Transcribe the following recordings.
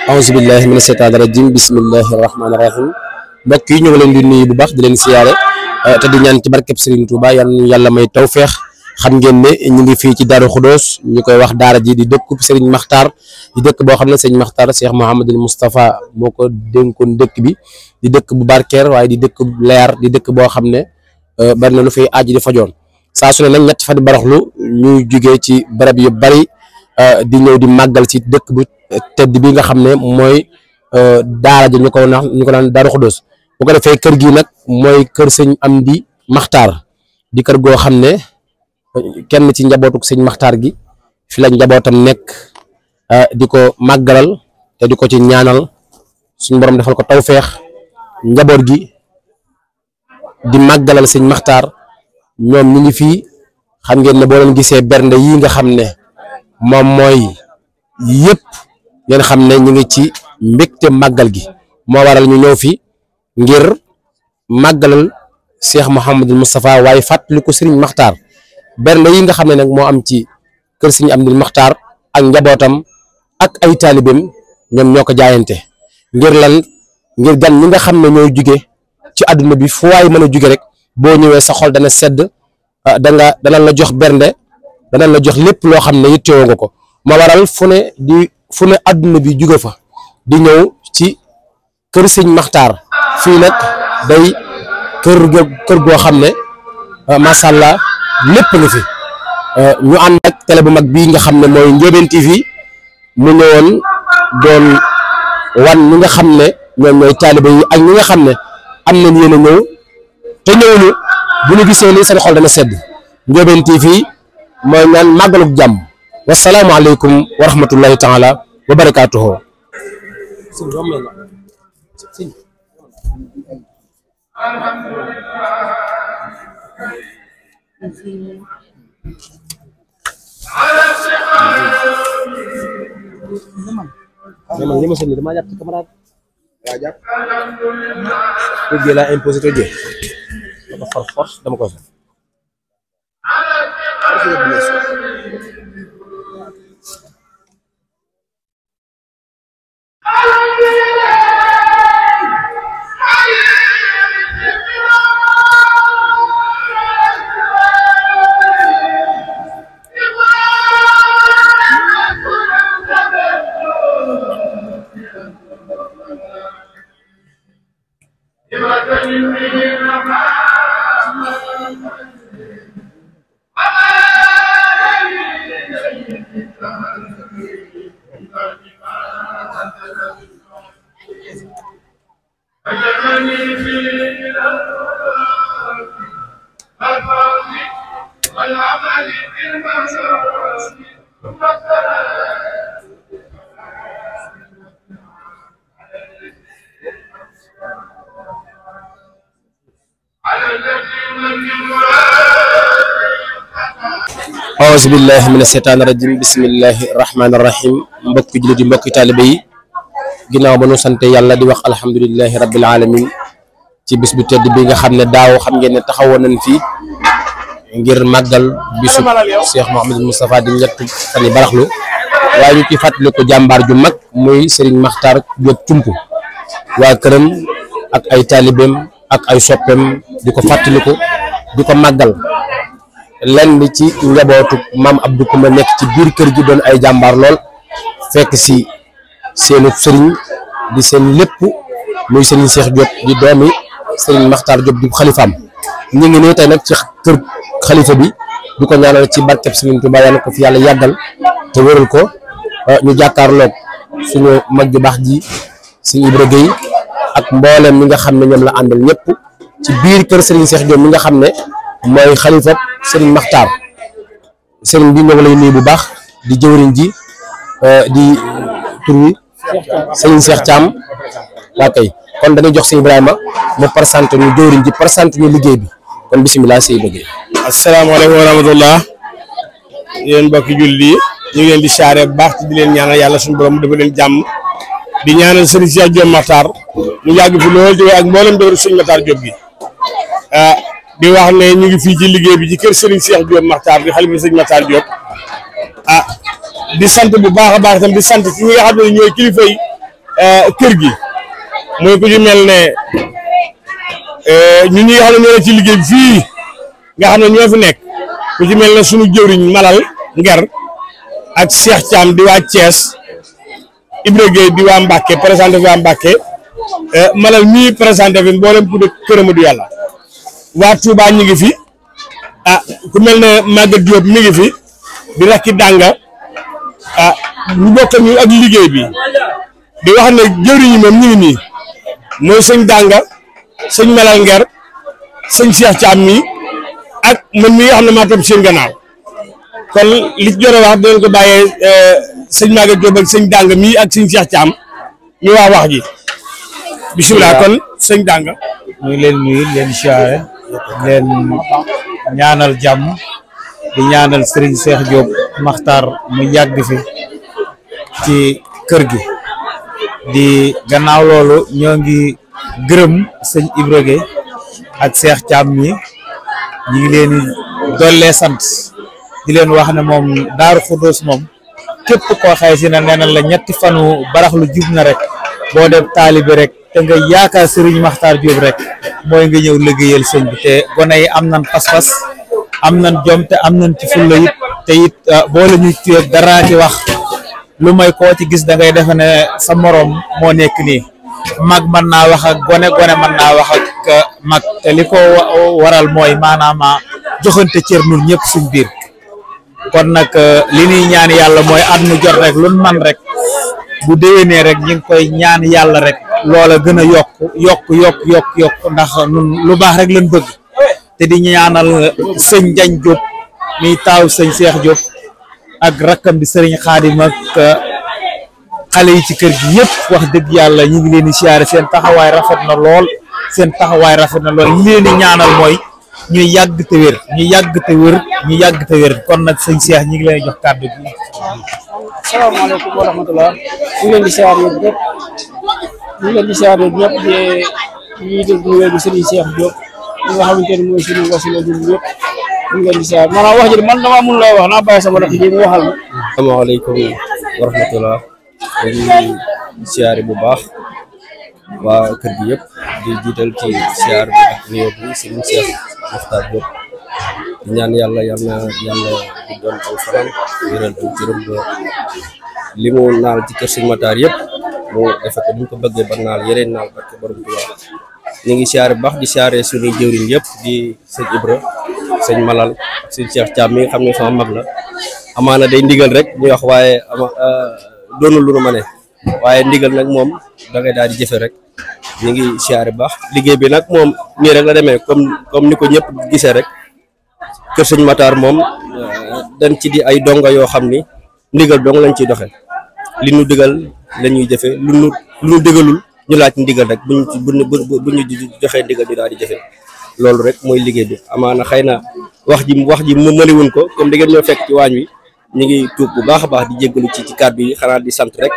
auzu billahi mina shaytaani rajim bismillahi rahmaani rahim mbokk yi ñu ngi leen di nuyu bu baax di leen siyaare te di ñaan ci barkeb Serigne Touba yàlla may tawfeex xam ngeen ne ñu ngi fii ci Darou Khoudoss ñu koy wax daara ji di dëkkub Serigne Makhtar di dëkk boo xam ne Serigne Makhtar Cheikh Mouhamadul Moustapha moo ko dénkoon dëkk bi di dëkk bu barkeer waaye di dëkk bu leer di dëkk boo xam ne bari na lu fay aji di fajoon saa su ne nag ñett fan baraxlu ñuy jugee ci barab yu bari di ñëw di màggal ci dëkk bu tedd bi nga xam ne mooy daara ji ñu ko naan Darou Khoudoss bu ko defee kër gi nag mooy kër sëñ Amdi Makhtar di kër goo xam ne kenn ci njabootuk sëñ Makhtar gi fi la njabootam nekk di ko màggalal te di ko ci ñaanal suñu borom defal ko tawfeex njaboot gi di màggalal sëñ Makhtar ñoom ñu ngi fii xam ngeen ne boo leen gisee bernde yi nga xam ne moom mooy yëpp ngeen xam ne ñu ngi ci mbégte màggal gi moo waral ñu ñëw fi ngir màggalal Cheikh Mouhamadul Moustapha waaye fàttali ko Serigne Makhtar bernde yi nga xam ne nag moo am ci kër Serigne Amdi Makhtar ak njabootam ak ay taalibeem ñoom ñoo ko jaayante ngir lan ngir gan ñi nga xam ne ñooy juge ci àdduna bi fu waay mën a juge rek boo ñëwee sa xol dana sedd danañ la jox bernde danañ la jox lépp loo xam ne yittewoo nga ko moo waral fu ne àdduna bi juge fa di ñëw ci kër Serigne Makhtar fii nag day kër goo xam ne macha allah lépp nga fi ñu ànd ak télé bu mag bii nga xam ne mooy Ndiobène TV mu ñëwoon doon wan ñi nga xam ne ñoom ñooy taalibe yi ak ñi nga xam ne am nañ yéen a ñëw te ñëwuñu bu ñu gisee lii seen xol dana sedd Ndiobène TV mooy ñaan màggalug jàmm wasalaamu aleykum wa rahmatullahi taala wa barakaatuhu. Memang lima sendiri dama jàpp ci camarade yaa jàpp la imposé to jé dama far force dama koy auzu billahi mina shaytaani rajim bismillahi rahmaani rahim mbokki jullit yi mbokki taalibe yi ginnaaw ba nu sante yàlla di wax alhamdulillahi rabbil alamin ci bis bu tedd bi nga xam ne daaw xam ngeen ne taxawoon nañ fii ngir màggal bisu Cheikh Mouhamadul Moustapha di ñett fan yi baraxlu waaye ñu ci fàttali ko jàmbaar ju mag muy Serigne Makhtar Diop Cumpu waa këram ak ay taalibeem ak ay soppeem di ko fàttaliku di ko màggal lenn ci njabootu maam Abdou Koumba nekk ci biir kër gi doon ay jàmbaar lool fekk si seenu sëriñ di seen lépp muy Serigne Cheikh Diop di doomi Serigne Makhtar Diop di xalifaam ñu ngi nii tey nag ci kër xalifa bi di ko ñaanal ci barkeb Serigne Touba yàlla ko fi yàlla yàggal te wéral ko ñu jàkkaarloog suñu mag ju baax ji Serigne Ibra Gueye ak mboolem mi nga xam ne ñoom la àndal ñëpp ci biir kër Serigne Cheikh Diop mi nga xam ne mooy xalifa Serigne Makhtar Serigne bi ñoo ngi lay nuyu bu baax di jëwriñ ji di tur wi Serigne Cheikh Thiam waa kay kon dañuy jox Serigne Ibrahima mu présenté ñu jëwriñ ji présenté ñu liggéey bi kon bisimilah Serigne Ibra Gueye. asalaamaaleykum wa rahmatullah yéen mbokki julli ñu ngi leen di siyaare bu baax di leen ñaanal yàlla suñu borom dafa leen jàmm di ñaanal Serigne Cheikh Diop Makhtar mu yàgg fi lool di ak mboolem dëgër Serigne Makhtar Diop gi di wax ne ñu ngi fii ci liggéey bi ci kër Serigne Cheikh Diop Makhtar di xalifa Serigne Makhtar Diop di sant bu baax a baax itam di sant ci ñi nga xam ne ñooy kilifa yi kër gi muy ku ci mel ne ñun ñi nga xam ne ñoo ne ci liggéey bi fii nga xam ne ñoo fi nekk ku ci mel ne sunu jëwriñ Malal Nger ak Cheikh Thiam di waa Thiès Ibra Gueye di waa Mbacke présenté fi waa Mbacke Malal mii présenté fi mboolem ku dëkk Kër Amadou Yàlla waa Touba ñi ngi fi ku mel ne Maguette Diop mi ngi fi di rakki dànga ñu bokk ñu ak liggéey bi di wax ne jëwriñ yi moom ñu ngi nii mooy sëñ dànga sëñ Malal Nger sëñ Cheikh Thiam mi ak man mi nga xam ne maa topp seen gannaaw kon li ci jot a wax dinañ ko bàyyee sëñ Maguette Diop ak sëñ dànga mi ak sëñ Cheikh Thiam ñu wax ji bisimilah kon sëñ dànga ñu ngi leen nuyu leen siyaare leen ñaanal jàmm di ñaanal Serigne Cheikh Diop Makhtar mu yàgg fi ci kër gi di gannaaw loolu ñoo ngi gërëm sëñ Ibra Gueye ak Cheikh Thiam mi ñu ngi leen dollee sant di leen wax ne moom Daaru Xudoos moom képp koo xëy si ne nee na la ñetti fanu baraxlu jub na rek boo def taalibe rek te nga yaakaar Serigne Makhtar Diop rek mooy nga ñëw liggéeyal sëñ bi te gone yi am nañ pas-pas am nañ jom te am nañ ci fulla it te it boo la ñuy tuyee dara ci wax lu may koo ci gis da ngay defe ne sa morom moo nekk nii mag mën naa wax ak gone mën naa wax ak mag te li ko waral mooy maanaam joxante cër nun ñëpp suñ biir kon nag li ñuy ñaan yàlla mooy at mu jot rek lu man rek bu déwénee rek ñu ngi koy ñaan yàlla rek loola gën a yokk ndax nun lu baax rek lañ bëgg te di ñaanal sëñ Njañ Diop mi taaw sëñ Cheikh Diop ak rakkam di sëriñ Xaadim ak xale yi ci kër gi yëpp wax dëgg yàlla ñu ngi leen di siyaare seen taxawaay rafet na lool li leen di ñaanal mooy ñu yàgg te wér kon nag sëñ Cheikh ñu ngi leen jox kàddu gi. asalaamaaleykum wa rahmatulah ñu ngi leen di siyaare yëpp ñuy dégg ñu wéy di Serigne Cheikh Diop ñi nga xamante ne mooy suñu wasila ñun ñëpp ñu ngi leen di siyaare maanaam wax ji man damaa mun lay wax naa bàyyi sama rakk ji mu waxal ma. asalaamaaleykum wa rahmatulah dañuy siyaare bu baax waa kër gi yëpp di jiital ci siyaar bi ak nuyoo bi Serigne Cheikh Makhtar Diop di ñaan yàlla di doon aw fanam wéral bu juróom ba li mu naal ci kër Serigne Makhtar yëpp mu defe ko ni mu ko bëggee ba naal yeneen naal barke borom Tuubaa ñu ngi siyaare bu baax di siyaare suñuy jëwriñ yëpp di sëñ Ibra sëñ Malal ak sëñ Cheikh Thiam mi nga xam ne sama mag la amaana day ndigal rek ñuy wax waaye doonul lu nu ma ne waaye ndigal nag moom da ngay daal di jëfe rek ñu ngi siyaare baax liggéey bi nag moom nii rek la demee comme ni ko ñëpp gisee rek kër sëñ Makhtar moom dañ ci di ay donga yoo xam ni ndigal dong lañ ciy doxe li nu digal la ñuy jëfe lu nu digalul ñu laaj ndigal rek bu ñu joxee ndigal ñu daal di jëfe loolu rek mooy liggéey bi amaana xëy na wax ji mu mëliwun ko comme di ngeen ñoo fekk ci waañ wi ñu ngi tuub bu baax a baax di jéggalu ci kàddu yi xanaa di sant rek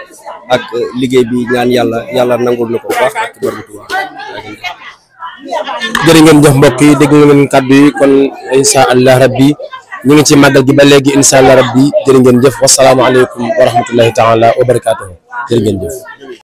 ak liggéey bi ñaan yàlla nangul na ko bu baax ak barkatu waa jërë ngeen jëf mbokk yi dégg ngeen kàddu yi kon incha allah rabbi ñu ngi ci màggal gi ba léegi incha allah rabbi jërë ngeen jëf wasalaamaaleykum wa rahmatullahi taala wa barakaatuhu jërë ngeen jëf